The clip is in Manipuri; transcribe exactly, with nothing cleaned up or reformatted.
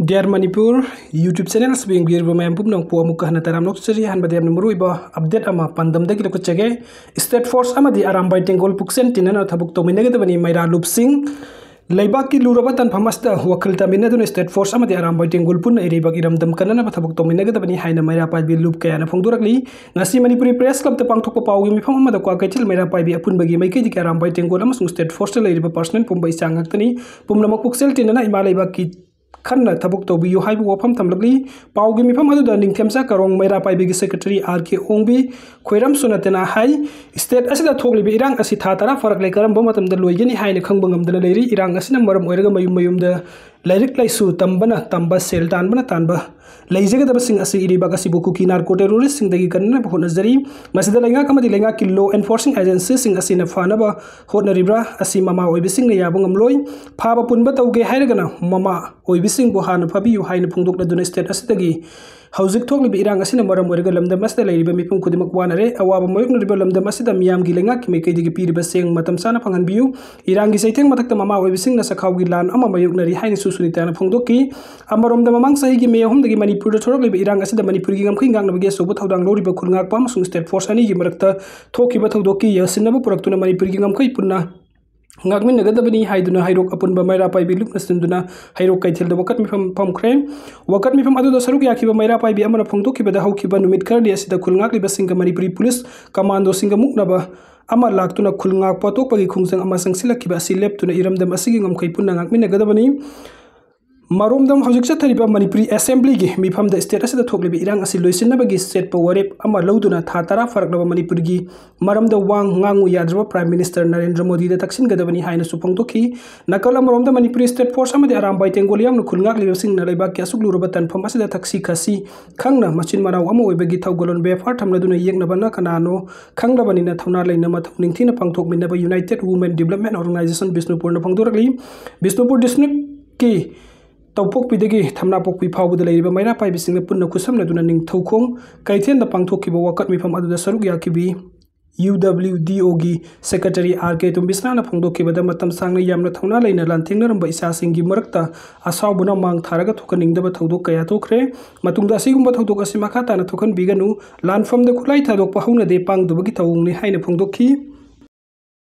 ꯗꯤꯌꯥꯔ ꯃꯅꯤꯄꯨꯔ YouTube ꯆꯦꯅꯦꯜ ꯑꯁꯤꯕꯨ ꯌꯦꯡꯕꯤꯔꯤꯕ ꯃꯌꯥꯝ ꯄꯨꯝꯅꯃꯛꯄꯨ ꯑꯃꯨꯛꯀ ꯍꯟꯅ ꯇꯔꯥꯝꯅ ꯑꯣꯛꯆꯔꯤ꯫ ꯑꯍꯥꯟꯕꯗ ꯌꯥꯝꯅ ꯃꯔꯨꯑꯣꯏꯕ ꯑꯞꯗꯦꯠ ꯑꯃ ꯄꯥꯟꯗꯝꯗꯒꯤ ꯂꯧꯈꯠꯆꯒꯦ꯫ ꯁ꯭ꯇꯦꯠ ꯐꯣꯔꯁ ꯑꯃꯗꯤ ꯑꯔꯥꯝꯕꯥꯏ ꯇꯦꯡꯒꯣꯜ ꯄꯨꯛꯆꯦꯜ ꯇꯤꯟꯅꯅ ꯊꯕꯛ ꯇꯧꯃꯤꯟꯅꯒꯗꯕꯅꯤ꯫ ꯃꯩꯔꯥ ꯂꯨꯞꯁꯤꯡ ꯂꯩꯕꯥꯛꯀꯤ ꯂꯨꯔꯕ ꯇꯥꯟꯐꯝ ꯑꯁꯤꯗ ꯋꯥꯈꯜ ꯇꯥꯃꯤꯟꯅꯗꯨꯅ ꯁ꯭ꯇꯦꯠ ꯐꯣꯔꯁ ꯑꯃꯗꯤ ꯑꯔꯥꯝꯕꯥꯏ ꯇꯦꯡꯒꯣꯜ ꯄꯨꯟꯅ ꯏꯔꯩꯕꯥꯛ ꯏꯔꯝꯗꯝ ꯀꯟꯅꯅꯕ ꯊꯕꯛ ꯇꯧꯃꯤꯟꯅꯒꯗꯕꯅꯤ ꯍꯥꯏꯅ ꯃꯩꯔꯥ ꯄꯥꯏꯕꯤ ꯂꯨꯞ ꯀꯌꯥꯅ ꯐꯣꯡꯗꯣꯔꯛꯂꯤ꯫ ꯉꯁꯤ ꯃꯅꯤꯄꯨꯔꯤ ꯄ꯭ꯔꯦꯁ ꯀ꯭ꯂꯕꯇ ꯄꯥꯡꯊꯣꯛꯄ ꯄꯥꯎꯒꯤ ꯃꯤꯐꯝ ꯑꯃꯗ ꯀ꯭ꯋꯥꯀꯩꯊꯦꯜ ꯃꯩꯔꯥ ꯄꯥꯏꯕꯤ ꯑꯄꯨꯟꯕꯒꯤ ꯃꯥꯏꯀꯩꯗꯒꯤ ꯑꯔꯥꯝꯕꯥꯏ ꯇꯦꯡꯒꯣꯜ ꯑꯃꯁꯨꯡ ꯁ꯭ꯇꯦꯠ ꯐꯣꯔꯁꯇ ꯂꯩꯔꯤꯕ ꯄꯥꯔꯁꯅꯦꯜ ꯄꯨꯝꯕ ꯏꯆꯥ ꯉꯥꯛꯇꯅꯤ꯫ ꯄꯨꯝꯅꯃꯛ ꯄꯨꯛꯆꯦꯜ ꯇꯤꯟꯅꯅ ꯏꯃꯥ ꯂꯩꯕꯥꯛꯀꯤ ꯈꯟꯅ ꯊꯕꯛ ꯇꯧꯕꯤꯌꯨ ꯍꯥꯏꯕ ꯋꯥꯐꯝ ꯊꯝꯂꯛꯂꯤ꯫ ꯄꯥꯎꯒꯤ ꯃꯤꯐꯝ ꯑꯗꯨꯗ ꯅꯤꯡꯊꯦꯝꯆꯥ ꯀꯔꯣꯡ ꯃꯩꯔꯥ ꯄꯥꯏꯕꯤꯒꯤ ꯁꯦꯀ꯭ꯔꯦꯇꯔꯤ ꯑꯥꯔ ꯀꯦ ꯑꯣꯡꯕꯤ ꯈꯣꯏꯔꯝ ꯁꯣꯅꯥꯇꯅ ꯍꯥꯏ, ꯁ꯭ꯇꯦꯠ ꯑꯁꯤꯗ ꯊꯣꯛꯂꯤꯕ ꯏꯔꯥꯡ ꯑꯁꯤ ꯊꯥ ꯇꯔꯥ ꯐꯥꯔꯛꯂꯦ, ꯀꯔꯝꯕ ꯃꯇꯝꯗ ꯂꯣꯏꯒꯅꯤ ꯍꯥꯏꯅ ꯈꯪꯕ ꯉꯝꯗꯅ ꯂꯩꯔꯤ꯫ ꯏꯔꯥꯡ ꯑꯁꯤꯅ ꯃꯔꯝ ꯑꯣꯏꯔꯒ ꯃꯌꯨꯝ ꯃꯌꯨꯝꯗ ꯂꯥꯏꯔꯤꯛ ꯂꯥꯏꯁꯨ ꯇꯝꯕꯅ ꯇꯝꯕ, ꯁꯦꯜ ꯇꯥꯟꯕꯅ ꯇꯥꯟꯕ ꯂꯩꯖꯒꯗꯕꯁꯤꯡ ꯑꯁꯤ ꯏꯔꯩꯕꯥꯛ ꯑꯁꯤꯕꯨ ꯀꯨꯀꯤ ꯅꯥꯔꯀꯣ ꯇꯦꯔꯣꯔꯤꯁꯁꯤꯡꯗꯒꯤ ꯀꯟꯅꯅꯕ ꯍꯣꯠꯅꯖꯔꯤ꯫ ꯃꯁꯤꯗ ꯂꯩꯉꯥꯛ ꯑꯃꯗꯤ ꯂꯩꯉꯥꯛꯀꯤ ꯂꯣ ꯑꯦꯟꯐꯣꯔꯁꯤꯡ ꯑꯦꯖꯦꯟꯁꯤꯁꯤꯡ ꯑꯁꯤꯅ ꯐꯅꯕ ꯍꯣꯠꯅꯔꯤꯕ꯭ꯔꯥ? ꯑꯁꯤ ꯃꯃꯥ ꯑꯣꯏꯕꯁꯤꯡꯅ ꯌꯥꯕ ꯉꯝꯂꯣꯏ꯫ ꯐꯥꯕ ꯄꯨꯟꯕ ꯇꯧꯒꯦ ꯍꯥꯏꯔꯒꯅ ꯃꯃꯥ ꯑꯣꯏꯕꯁꯤꯡꯕꯨ ꯍꯥꯟꯅ ꯐꯥꯕꯤꯌꯨ ꯍꯥꯏꯅ ꯐꯣꯡꯗꯣꯛꯂꯗꯨꯅ ꯁ꯭ꯇꯦꯠ ꯑꯁꯤꯗꯒꯤ ꯍꯧꯖꯤꯛ ꯊꯣꯛꯂꯤꯕ ꯏꯔꯥꯡ ꯑꯁꯤꯅ ꯃꯔꯝ ꯑꯣꯏꯔꯒ ꯂꯝꯗꯝ ꯑꯁꯤꯗ ꯂꯩꯔꯤꯕ ꯃꯤꯄꯨꯝ ꯈꯨꯗꯤꯡꯃꯛ ꯋꯥꯅꯔꯦ꯫ ꯑꯋꯥꯕ ꯃꯥꯌꯣꯛꯅꯔꯤꯕ ꯂꯝꯗꯝ ꯑꯁꯤꯗ ꯃꯤꯌꯥꯝꯒꯤ ꯂꯩꯉꯥꯛꯀꯤ ꯃꯥꯏꯀꯩꯗꯒꯤ ꯄꯤꯔꯤꯕ ꯆꯦꯡ ꯃꯇꯝ ꯆꯥꯅ ꯐꯪꯍꯟꯕꯤꯌꯨ꯫ ꯏꯔꯥꯡꯒꯤ ꯆꯩꯊꯦꯡ ꯃꯊꯛꯇ ꯃꯃꯥ ꯑꯣꯏꯕꯁꯤꯡꯅ ꯆꯈꯥꯎꯒꯤ ꯂꯥꯟ ꯑꯃ ꯃꯥꯌꯣꯛꯅꯔꯤ ꯍꯥꯏꯅꯁꯨ ꯁꯨꯅꯤꯇꯥꯅ ꯐꯣꯡꯗꯣꯛꯈꯤ꯫ ꯑꯃꯔꯣꯝꯗ ꯃꯃꯥꯡ ꯆꯍꯤꯒꯤ ꯃꯦ ꯑꯍꯨꯝꯗꯒꯤ ꯃꯅꯤꯄꯨꯔꯗ ꯊꯣꯔꯛꯂꯤꯕ ꯏꯔꯥꯡ ꯑꯁꯤꯗ ꯃꯅꯤꯄꯨꯔꯒꯤ ꯉꯝꯈꯩ ꯉꯥꯛꯅꯕꯒꯤ ꯑꯆꯧꯕ ꯊꯧꯗꯥꯡ ꯂꯧꯔꯤꯕ ꯈꯨꯜ ꯉꯥꯛꯄ ꯑꯃꯁꯨꯡ ꯁ꯭ꯇꯦꯠ ꯐꯣꯔꯁ ꯑꯅꯤꯒꯤ ꯃꯔꯛꯇ ꯊꯣꯛꯈꯤꯕ ꯊꯧꯗꯣꯛꯀꯤ ꯌꯥꯁꯤꯟꯅꯕ ꯄꯨꯔꯛꯇꯨꯅ ꯃꯅꯤꯄꯨꯔꯒꯤ ꯉꯝꯈꯩ ꯄꯨꯟꯅ ꯉꯥꯛꯃꯤꯟꯅꯒꯗꯕꯅꯤ ꯍꯥꯏꯗꯨꯅ ꯍꯩꯔꯣꯛ ꯑꯄꯨꯟꯕ ꯃꯩꯔꯥ ꯄꯥꯏꯕꯤ ꯂꯨꯞꯅ ꯁꯤꯟꯗꯨꯅ ꯍꯩꯔꯣꯛ ꯀꯩꯊꯦꯜꯗ ꯋꯥꯀꯠ ꯃꯤꯐꯝ ꯐꯝꯈ꯭ꯔꯦ꯫ ꯋꯥꯀꯠ ꯃꯤꯐꯝ ꯑꯗꯨꯗ ꯁꯔꯨꯛ ꯌꯥꯈꯤꯕ ꯃꯩꯔꯥ ꯄꯥꯏꯕꯤ ꯑꯃꯅ ꯐꯣꯡꯗꯣꯛꯈꯤꯕꯗ, ꯍꯧꯈꯤꯕ ꯅꯨꯃꯤꯠ ꯈꯔꯗꯤ ꯑꯁꯤꯗ ꯈꯨꯜ ꯉꯥꯛꯂꯤꯕꯁꯤꯡꯒ ꯃꯅꯤꯄꯨꯔꯤ ꯄꯨꯂꯤꯁ ꯀꯃꯥꯟꯗꯣꯁꯤꯡꯒ ꯃꯨꯛꯅꯕ ꯑꯃ ꯂꯥꯛꯇꯨꯅ ꯈꯨꯜ ꯉꯥꯛꯄ ꯑꯇꯣꯞꯄꯒꯤ ꯈꯣꯡꯖꯪ ꯑꯃ ꯆꯪꯁꯤꯜꯂꯛꯈꯤꯕ ꯑꯁꯤ ꯂꯦꯞꯇꯨꯅ ꯏꯔꯝꯗꯝ ꯑꯁꯤꯒꯤ ꯉꯝꯈꯩ ꯄꯨꯟꯅ ꯉꯥꯛꯃꯤꯟꯅꯒꯗꯕꯅꯤ꯫ ꯃꯔꯣꯝꯗꯣꯝ ꯍꯧꯖꯤꯛ ꯆꯠꯊꯔꯤꯕ ꯃꯅꯤꯄꯨꯔꯤ ꯑꯦꯁꯦꯝꯕ꯭ꯂꯤꯒꯤ ꯃꯤꯐꯝꯗ ꯁ꯭ꯇꯦꯠ ꯑꯁꯤꯗ ꯊꯣꯛꯂꯤꯕ ꯏꯔꯥꯡ ꯑꯁꯤ ꯂꯣꯏꯁꯤꯟꯅꯕꯒꯤ ꯆꯦꯠꯄ ꯋꯥꯔꯦꯞ ꯑꯃ ꯂꯧꯗꯨꯅ ꯊꯥ ꯇꯔꯥ ꯐꯥꯔꯛꯂꯕ ꯃꯅꯤꯄꯨꯔꯒꯤ ꯃꯔꯝꯗ ꯋꯥ ꯉꯥꯡꯉꯨ ꯌꯥꯗ꯭ꯔꯕ ꯄ꯭ꯔꯥꯏꯝ ꯃꯤꯅꯤꯁꯇꯔ ꯅꯔꯦꯟꯗ꯭ꯔ ꯃꯣꯗꯤꯗ ꯇꯛꯁꯤꯟꯒꯗꯕꯅꯤ ꯍꯥꯏꯅꯁꯨ ꯐꯣꯡꯗꯣꯛꯈꯤ꯫ ꯅꯥꯀꯜ ꯑꯃꯔꯣꯝꯗ ꯃꯅꯤꯄꯨꯔꯤ ꯁ꯭ꯇꯦꯠ ꯐꯣꯔꯁ ꯑꯃꯗꯤ ꯑꯔꯥꯝꯕꯥꯏ ꯇꯦꯡꯒꯣꯜ ꯌꯥꯎꯅ ꯈꯨꯜ ꯉꯥꯛꯂꯤꯕꯁꯤꯡꯅ ꯂꯩꯕꯥꯛꯀꯤ ꯑꯁꯨꯛ ꯂꯨꯔꯕ ꯇꯥꯟꯐꯝ ꯑꯁꯤꯗ ꯊꯛꯁꯤ ꯈꯥꯁꯤ ꯈꯪꯅ ꯃꯆꯤꯟ ꯃꯅꯥꯎ ꯑꯃ ꯑꯣꯏꯕꯒꯤ ꯊꯧꯒꯜꯂꯣꯟ ꯕꯦꯕꯥꯔ ꯊꯝꯂꯗꯨꯅ ꯌꯦꯛꯅꯕꯅ ꯀꯅꯥꯅꯣ ꯈꯪꯂꯕꯅꯤꯅ ꯊꯧꯅꯥ ꯂꯩꯅ ꯃꯊꯧ ꯅꯤꯡꯊꯤꯅ ꯄꯥꯡꯊꯣꯛꯃꯤꯟꯅꯕ ꯌꯨꯅꯥꯏꯇꯦꯗ ꯋꯨꯃꯦꯟ ꯗꯤꯕꯂꯞꯃꯦꯟ ꯑꯣꯔꯒꯅꯥꯏꯖꯦꯁꯟ ꯕꯤꯁꯅꯨꯄꯨꯔꯅ ꯐꯣꯡꯗꯣꯔꯛꯂꯤ꯫ ꯕꯤꯁꯅꯨꯄꯨꯔ ꯗꯤꯁꯇ꯭ꯔꯤꯛꯀꯤ ꯇꯧꯄꯣꯛꯄꯤꯗꯒꯤ ꯊꯝꯅꯥꯄꯣꯛꯄꯤ ꯐꯥꯎꯕꯗ ꯂꯩꯔꯤꯕ ꯃꯩꯔꯥ ꯄꯥꯏꯕꯤꯁꯤꯡꯅ ꯄꯨꯟꯅ ꯈꯨꯠꯁꯝꯅꯗꯨꯅ ꯅꯤꯡꯊꯧꯈꯣꯡ ꯀꯩꯊꯦꯜꯗ ꯄꯥꯡꯊꯣꯛꯈꯤꯕ ꯋꯥꯀꯠ ꯃꯤꯐꯝ ꯑꯗꯨꯗ ꯁꯔꯨꯛ ꯌꯥꯈꯤꯕꯤ UWDOꯒꯤ Secretary R K ꯇꯣꯝꯕꯤꯁꯅꯥꯅ ꯐꯣꯡꯗꯣꯛꯈꯤꯕꯗ, ꯃꯇꯝ ꯁꯥꯡꯅ ꯌꯥꯝꯅ ꯊꯧꯅꯥ ꯂꯩꯅ ꯂꯥꯟꯊꯦꯡꯅꯔꯝꯕ ꯏꯆꯥꯁꯤꯡꯒꯤ ꯃꯔꯛꯇ ꯑꯁꯥꯎꯕꯅ ꯃꯥꯡ ꯊꯥꯔꯒ ꯊꯣꯛꯍꯟꯅꯤꯡꯗꯕ ꯊꯧꯗꯣꯛ ꯀꯌꯥ ꯊꯣꯛꯈ꯭ꯔꯦ꯫ ꯃꯇꯨꯡꯗ ꯑꯁꯤꯒꯨꯝꯕ ꯊꯧꯗꯣꯛ ꯑꯁꯤ ꯃꯈꯥ ꯇꯥꯅ ꯊꯣꯛꯍꯟꯕꯤꯒꯅꯨ, ꯂꯥꯟꯐꯝꯗ ꯈꯨꯠꯂꯥꯏ ꯊꯥꯗꯣꯛꯄ ꯍꯧꯅꯗꯦ, ꯄꯥꯡꯗꯕꯒꯤ ꯊꯧꯑꯣꯡꯅꯤ ꯍꯥꯏꯅ ꯐꯣꯡꯗꯣꯛꯈꯤ꯫